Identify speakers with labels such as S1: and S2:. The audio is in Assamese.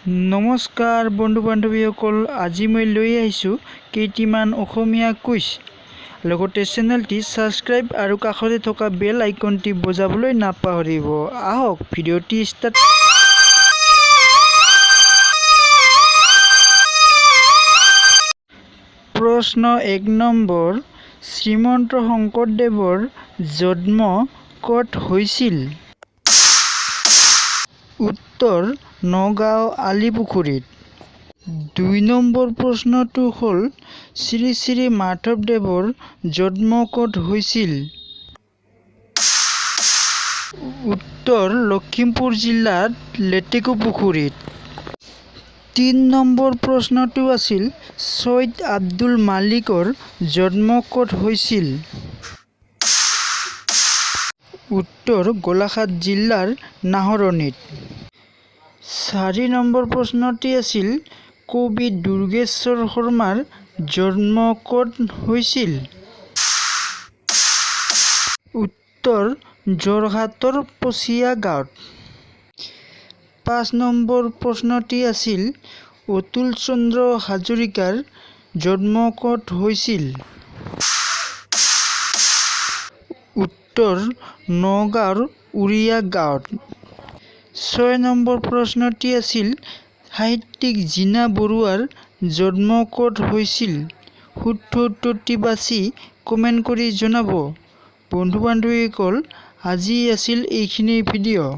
S1: নমস্কাৰ বন্ধু বান্ধৱীসকল, আজি মই লৈ আহিছোঁ কেইটিমান অসমীয়া কুইজ। লগতে চেনেলটি ছাবস্ক্ৰাইব আৰু কাষতে থকা বেল আইকনটি বজাবলৈ নাপাহৰিব। আহক ভিডিঅ'টি ষ্টাৰ্ট। প্ৰশ্ন 1 নম্বৰ, শ্ৰীমন্ত শংকৰদেৱৰ জন্ম ক'ত হৈছিল? উত্তৰ নগাঁও আলিপুখুৰীত। 2 নম্বৰ প্ৰশ্নটো হ'ল, শ্ৰী শ্ৰী মাধৱদেৱৰ জন্ম ক'ত হৈছিল? উত্তৰ লখিমপুৰ জিলাত লেটেকুপুখুৰীত। 3 নম্বৰ প্ৰশ্নটো আছিল, ছৈয়দ আব্দুল মালিকৰ জন্ম ক'ত হৈছিল? উত্তৰ গোলাঘাট জিলাৰ নাহৰণিত। 4 নম্বৰ প্ৰশ্নটি আছিল, কবি দুৰ্গেশ্বৰ শৰ্মাৰ জন্ম ক'ত হৈছিল? উত্তৰ যোৰহাটৰ পচিয়া গাঁৱত। 5 নম্বৰ প্ৰশ্নটি আছিল, অতুল চন্দ্ৰ হাজৰিকাৰ জন্ম ক'ত হৈছিল? উত্তৰ নগাঁৱৰ উৰিয়া গাঁৱত। 6 নম্বৰ প্ৰশ্নটি আছিল, সাহিত্যিক জীনা বৰুৱাৰ জন্ম ক'ত হৈছিল? শুদ্ধ উত্তৰটি বাছি কমেণ্ট কৰি জনাব। বন্ধু বান্ধৱীসকল, আজি আছিল এইখিনি ভিডিঅ'।